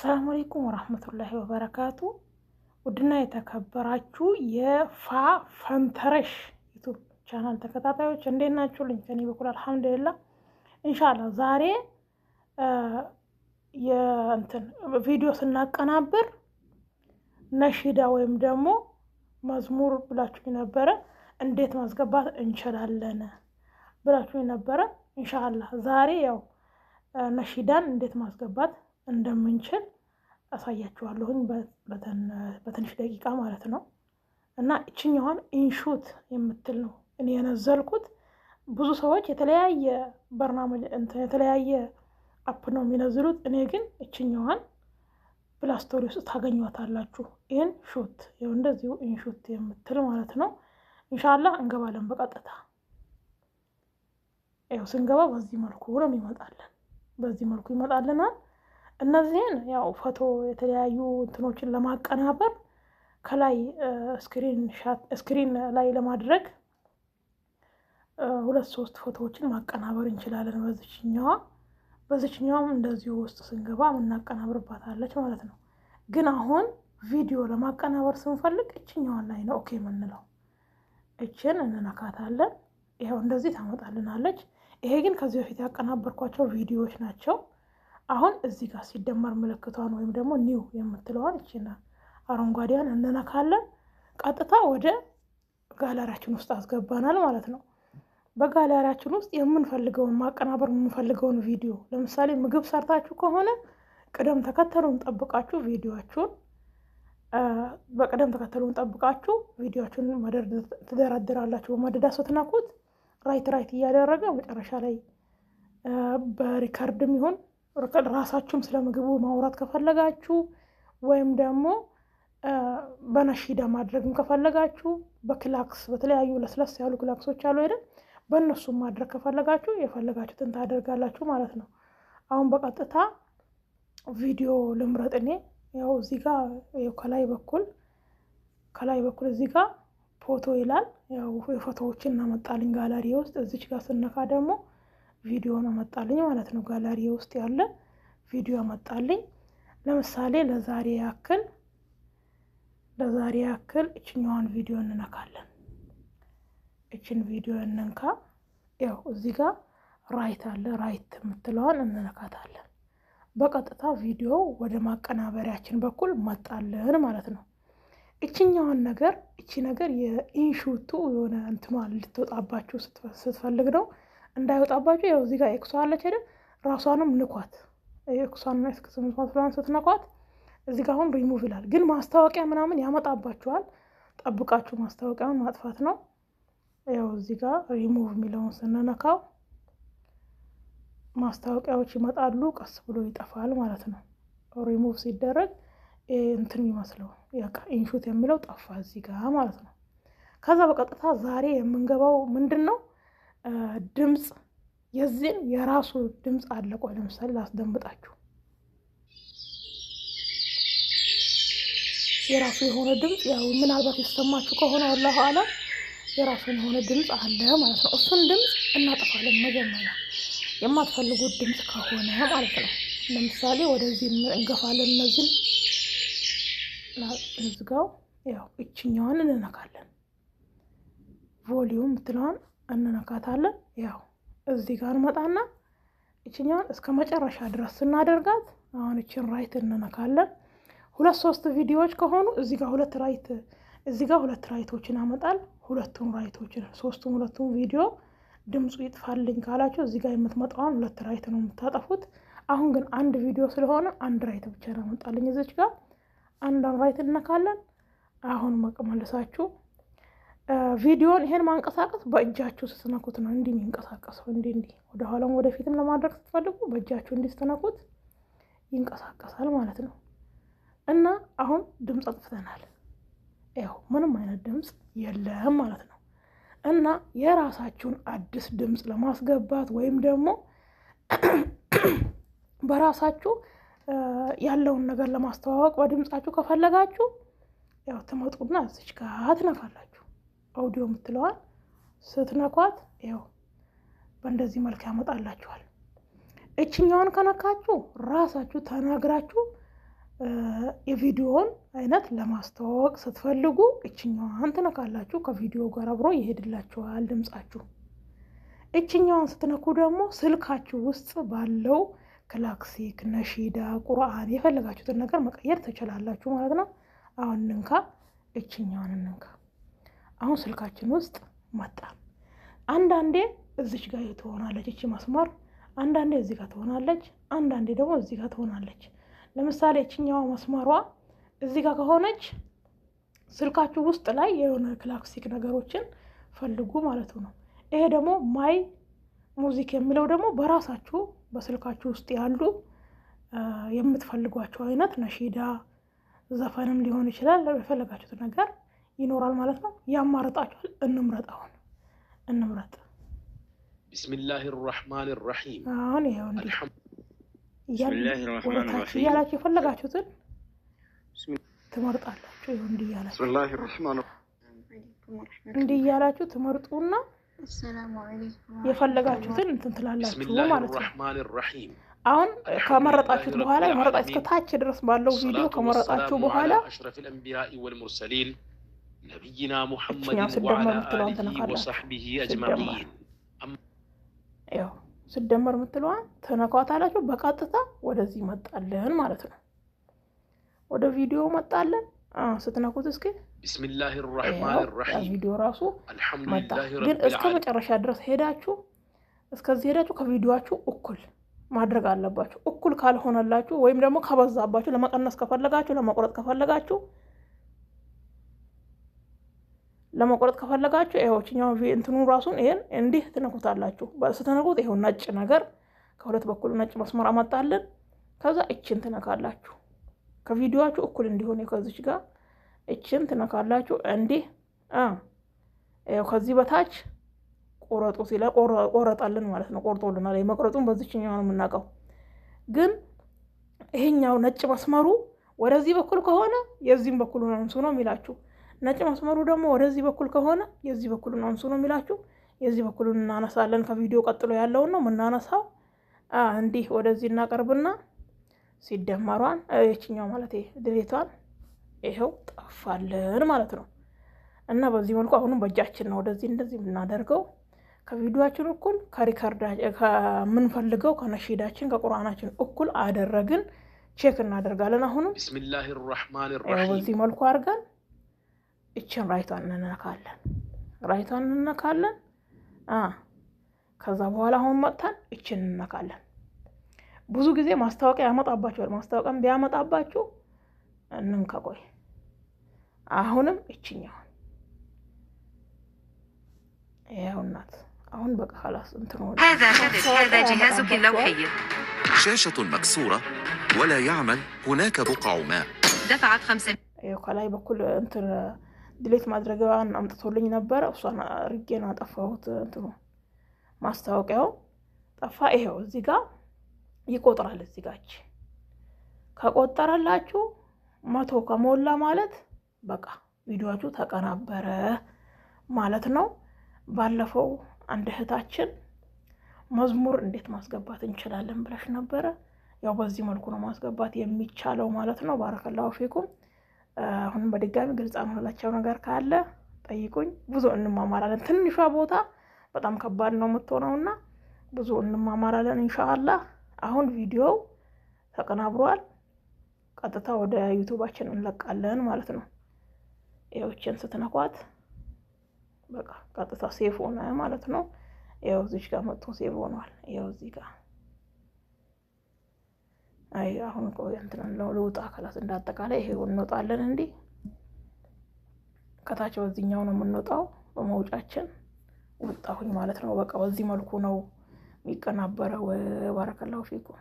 السلام عليكم ورحمة الله وبركاته። ውድና የተከበራችሁ የፋ ፈንተረሽ YouTube channel ተከታታዮች እንዴት ናችሁ? ልኝ ከኔ በኩል الحمد لله። إن شاء الله ዛሬ የእንትን ቪዲዮ ስናቀናብር ነሺዳ ወይም ደግሞ መዝሙር ብላችሁ ነበረ፣ እንዴት ማስገባት እንችላለን ብላችሁ ነበረ። إن شاء الله ዛሬ ያው ነሺዳን እንዴት ማስገባት እንደምንችል አሳያችኋለሁኝ በትንሽ ደቂቃ ማለት ነው። እና እችኛዋን InShot የምትል ነው እኔ የነዘልኩት። ብዙ ሰዎች የተለያየ برنامج የተለያየ app ነው የሚነዝሉት። እኔ ግን እችኛዋን Play Store ውስጥ ታገኟታላችሁ። InShot እንደዚሁ InShot የምትል ማለት ነው። إن شاء الله እንገባለን በቀጥታ። ያው ስንገባ በዚህ መልኩ ነው የሚመጣልን፣ በዚህ መልኩ ይመጣልናል። እነዚህን ያው ፎቶ የተለያዩ እንትኖችን ለማቀናበር ከላይ screen ላይ ለማድረግ ሁለት ሶስት ፎቶዎችን ማቀናበር እንችላለን። በዚችኛዋም እንደዚሁ ውስጥ ስንገባ የምናቀናብርባታለች ማለት ነው። ግን አሁን ቪዲዮ ለማቀናበር ስንፈልግ እችኛዋን ላይ ነው okay የምንለው። እችን እንነካታለን። ይኸው እንደዚህ ታመጣልናለች። ይሄ ግን ከዚህ በፊት ያቀናበርኳቸው ቪዲዮዎች ናቸው። አሁን እዚህ ጋር ሲደመር ምልክቷን ወይም ደግሞ new የምትለዋን እችን አረንጓዴዋን እንነካለን። ቀጥታ ወደ ጋለሪያችን ውስጥ አስገባናል ማለት ነው። በጋለሪያችን ውስጥ የምንፈልገውን ማቀናበር የምንፈልገውን ቪዲዮ፣ ለምሳሌ ምግብ ሰርታችሁ ከሆነ ቅደም ተከተሉን ጠብቃችሁ ቪዲዮአችሁን በቅደም ተከተሉን ጠብቃችሁ ቪዲዮአችሁን ትደረድራላችሁ። በመደዳ ስትነኩት right right እያደረገ መጨረሻ ላይ በ record ም ይሁን ራሳችሁም ስለ ምግቡ ማውራት ከፈለጋችሁ ወይም ደግሞ በነሺዳ ማድረግም ከፈለጋችሁ፣ በክላክስ፣ በተለያዩ ለስለስ ያሉ ክላክሶች አሉ አይደል? በእነሱም ማድረግ ከፈለጋችሁ የፈለጋችሁትን ታደርጋላችሁ ማለት ነው። አሁን በቀጥታ ቪዲዮ ልምረጥ እኔ። ያው እዚህ ጋር ከላይ በኩል እዚህ ጋር ፎቶ ይላል። ያው የፎቶዎችን አመጣልኝ ጋላሪ ውስጥ። እዚች ጋር ስነካ ደግሞ ቪዲዮን አመጣልኝ ማለት ነው። ጋላሪ ውስጥ ያለ ቪዲዮ አመጣልኝ። ለምሳሌ ለዛሬ ያክል እችኛዋን ቪዲዮ እንነካለን። እችን ቪዲዮ እንንካ። ያው እዚህ ጋር right አለ። Right የምትለዋን እንነካታለን። በቀጥታ ቪዲዮ ወደ ማቀናበሪያችን በኩል መጣልን ማለት ነው። እችኛዋን ነገር፣ እቺ ነገር የ InShot ኡ የሆነ እንትኗ ልትወጣባችሁ ስትፈልግ ነው። እንዳይወጣባችሁ ያው እዚህ ጋር ኤክሷ አለች አይደል? ራሷንም ንኳት። ኤክሷን ስትነኳት እዚህ ጋር አሁን ሪሙቭ ይላል። ግን ማስታወቂያ ምናምን ያመጣባችኋል። ጠብቃችሁ ማስታወቂያውን ማጥፋት ነው። ያው እዚህ ጋር ሪሙቭ የሚለውን ስንነካው ማስታወቂያዎች ይመጣሉ። ቀስ ብሎ ይጠፋል ማለት ነው። ሪሙቭ ሲደረግ እንትን የሚመስለው InShot የሚለው ጠፋ እዚህ ጋር ማለት ነው። ከዛ በቀጥታ ዛሬ የምንገባው ምንድን ነው? ድምፅ፣ የዚህን የራሱ ድምፅ አለ። ቆይ ለምሳሌ ላስደምጣችሁ። የራሱ የሆነ ድምፅ ያው ምናልባት የተሰማችሁ ከሆነ والله أعلم፣ የራሱን የሆነ ድምፅ አለ ማለት ነው። እሱን ድምፅ እናጠፋለን መጀመሪያ፣ የማትፈልጉት ድምፅ ከሆነ ማለት ነው። ለምሳሌ ወደዚህ እንገፋለን። እነዚህን እንዝጋው። ያው እችኛዋን እንነካለን። Volume የምትለዋን እንነካታለን። ያው እዚህ ጋር እንመጣና እችኛዋን እስከ መጨረሻ ድረስ ስናደርጋት አሁን እችን right እንነካለን። ሁለት ሶስት ቪዲዮዎች ከሆኑ እዚህ ጋር ሁለት right ኦችን ያመጣል። ሁለቱም right ኦችን፣ ሶስቱም ሁለቱም ቪዲዮ ድምፁ ይጥፋልኝ ካላችሁ እዚህ ጋር የምትመጣዋን ሁለት right ነው የምታጠፉት። አሁን ግን አንድ ቪዲዮ ስለሆነ አንድ right ብቻ ነው ያመጣልኝ። እዚች ጋር አንዷን right እንነካለን። አሁን መልሳችሁ ቪዲዮን ይሄን ማንቀሳቀስ በእጃችሁ ስትነኩት ነው እንዲህ የሚንቀሳቀሰው። እንዲህ እንዲህ ወደኋላም ወደፊትም ለማድረግ ስትፈልጉ በእጃችሁ እንዲህ ስትነኩት ይንቀሳቀሳል ማለት ነው። እና አሁን ድምፅ አጥፍተናል። ያው ምንም አይነት ድምፅ የለም ማለት ነው። እና የራሳችሁን አዲስ ድምፅ ለማስገባት ወይም ደግሞ በራሳችሁ ያለውን ነገር ለማስተዋወቅ በድምፃችሁ ከፈለጋችሁ ያው ትመጡና እዚች ጋር ትነካላችሁ። አውዲዮ የምትለዋን ስትነኳት ያው በእንደዚህ መልክ ያመጣላችኋል። እችኛዋን ከነካችሁ ራሳችሁ ተናግራችሁ የቪዲዮውን አይነት ለማስተዋወቅ ስትፈልጉ እችኛዋን ትነካላችሁ። ከቪዲዮ ጋር አብሮ ይሄድላችኋል ድምጻችሁ። እችኛዋን ስትነኩ ደግሞ ስልካችሁ ውስጥ ባለው ክላክሲክ፣ ነሺዳ፣ ቁርአን የፈለጋችሁትን ነገር መቀየር ትችላላችሁ ማለት ነው። አሁን እንንካ፣ እችኛዋን እንንካ። አሁን ስልካችን ውስጥ መጣ። አንዳንዴ እዚች ጋር ትሆናለች እቺ መስመር፣ አንዳንዴ እዚህ ጋር ትሆናለች፣ አንዳንዴ ደግሞ እዚህ ጋር ትሆናለች። ለምሳሌ እችኛዋ መስመሯ እዚህ ጋር ከሆነች ስልካችሁ ውስጥ ላይ የሆነ ክላክሲክ ነገሮችን ፈልጉ ማለት ነው። ይሄ ደግሞ my music የሚለው ደግሞ በራሳችሁ በስልካችሁ ውስጥ ያሉ የምትፈልጓቸው አይነት ነሺዳ፣ ዘፈንም ሊሆን ይችላል። የፈለጋችሁት ነገር ይኖራል ማለት ነው። ያማርጣችኋል። እንምረጥ፣ አሁን እንምረጥ። بسم الله الرحمن الرحيم። አሁን ይኸው እንዲህ الحمد እያል بسم الله الرحمن ወደታች الرحيم። እያላችሁ የፈለጋችሁትን بسم ትመርጣላችሁ። ይኸው እንዲህ እያላችሁ بسم الله الرحمن عليكم ورحمة እንዲህ እያላችሁ ትመርጡና السلام عليكم የፈለጋችሁትን እንትን بسم ትላላችሁ الله ማለት ነው። الرحمن الرحيم። አሁን الحمد ከመረጣችሁት لله በኋላ رب የመረጣ እስከ العالمين። ታች ድረስ ባለው ቪዲዮ الصلاة ከመረጣችሁ والسلام በኋላ على أشرف الأنبياء والمرسلين نبينا محمد እችኛው ስደመር وعلى የምትለዋን آله ትነካላችሁ። وصحبه ስደመር أجمعين። ያው ስደመር የምትለዋን ትነኳታላችሁ። በቀጥታ ወደዚህ መጣለን ማለት ነው። ወደ ቪዲዮ መጣለን። ስትነኩት እስኪ بسم الله الرحمن ያው ያ الرحيم። ቪዲዮ ራሱ الحمد መጣ። لله ግን رب እስከ العالمين። መጨረሻ ድረስ ሄዳችሁ እስከዚህ ሄዳችሁ ከቪዲዮአችሁ እኩል ማድረግ አለባችሁ። እኩል ካልሆነላችሁ ወይም ደግሞ ከበዛባችሁ ለመቀነስ ከፈለጋችሁ ለመቁረጥ ከፈለጋችሁ ይኸው እችኛው እንትኑ ራሱን ይሄን እንዲህ ትነኩታላችሁ። ስትነኩት ይኸው ነጭ ነገር ከሁለት በኩል ነጭ መስመር አመጣልን። ከዛ እችን ትነካላችሁ። ከቪዲዮአችሁ እኩል እንዲሆን ከዚች ጋር እችን ትነካላችሁ። እንዲህ ይኸው ከዚህ በታች ቆረጡ ሲለ ቆረጠልን ማለት ነው። ቆርጦልናል። የመቁረጡን በዚችኛው ነው የምናውቀው። ግን ይሄኛው ነጭ መስመሩ ወደዚህ በኩል ከሆነ የዚህም በኩል አንሱ ነው የሚላችሁ። ነጭ መስመሩ ደግሞ ወደዚህ በኩል ከሆነ የዚህ በኩልን አንሱ ነው የሚላችሁ። የዚህ በኩሉን እናነሳለን። ከቪዲዮ ቀጥሎ ያለውን ነው የምናነሳው። እንዲህ ወደዚህ እናቀርብና ሲደመሯን የችኛው ማለት ድሌቷን ይኸው ጠፋልን ማለት ነው። እና በዚህ መልኩ አሁንም በእጃችን ነው ወደዚህ እንደዚህ የምናደርገው ከቪዲዮአችን እኩል ከ record ከምንፈልገው ከነሺዳችን ከቁርአናችን እኩል አደረግን። check እናደርጋለን። አሁንም بسم الله الرحمن ያው الرحيم። በዚህ መልኩ አድርገን እችን right ቷን እንነካለን። right ቷን እንነካለን። ከዛ በኋላ አሁን መጥተን እችን እንነካለን። ብዙ ጊዜ ማስታወቂያ ያመጣባችኋል። ማስታወቂያም ቢያመጣባችሁ እንንካ። ቆይ አሁንም እችኛውን ይኸው እናት አሁን በቃ خلاص እንትን ሆነ። هذا هذا ማስታወቂያ جهازك ያመጣባችኋል። اللوحي شاشة مكسورة ولا يعمل، هناك بقع ماء. دفعت 500 ይኸው ከላይ በኩል እንትን delete ማድረጊያዋን አምጥቶልኝ ነበረ። እሷን አድርጌ ነው ያጠፋሁት። እንትኑ ማስታወቂያው ጠፋ። ይኸው እዚህ ጋር ይቆጥራል። እዚህ ጋር ከቆጠረላችሁ 100 ከሞላ ማለት በቃ ቪዲዮአችሁ ተቀናበረ ማለት ነው። ባለፈው አንድ እህታችን መዝሙር እንዴት ማስገባት እንችላለን ብለሽ ነበረ። ያው በዚህ መልኩ ነው ማስገባት የሚቻለው ማለት ነው። ባረከላሁ ፊኩም። አሁንም በድጋሚ ግልጽ ያልሆነላቸው ነገር ካለ ጠይቁኝ። ብዙ እንማማራለን። ትንሿ ቦታ በጣም ከባድ ነው የምትሆነውና ብዙ እንማማራለን ኢንሻአላህ። አሁን ቪዲዮው ተቀናብሯል። ቀጥታ ወደ ዩቱባችን እንለቃለን ማለት ነው። ይኸውችን ስትነኳት በቃ ቀጥታ save ሆነ ማለት ነው። ይኸው እዚች ጋር መጥቶ save ሆኗል። ይኸው እዚህ ጋር አይ አሁን ቆይ እንትን ልውጣ خلاص እንዳጠቃላይ ይሄው እንወጣለን። እንዲህ ከታች በዚህኛው ነው የምንወጣው። በመውጫችን ወጣሁኝ ማለት ነው። በቃ በዚህ መልኩ ነው የሚቀናበረው። بارك الله فيكم።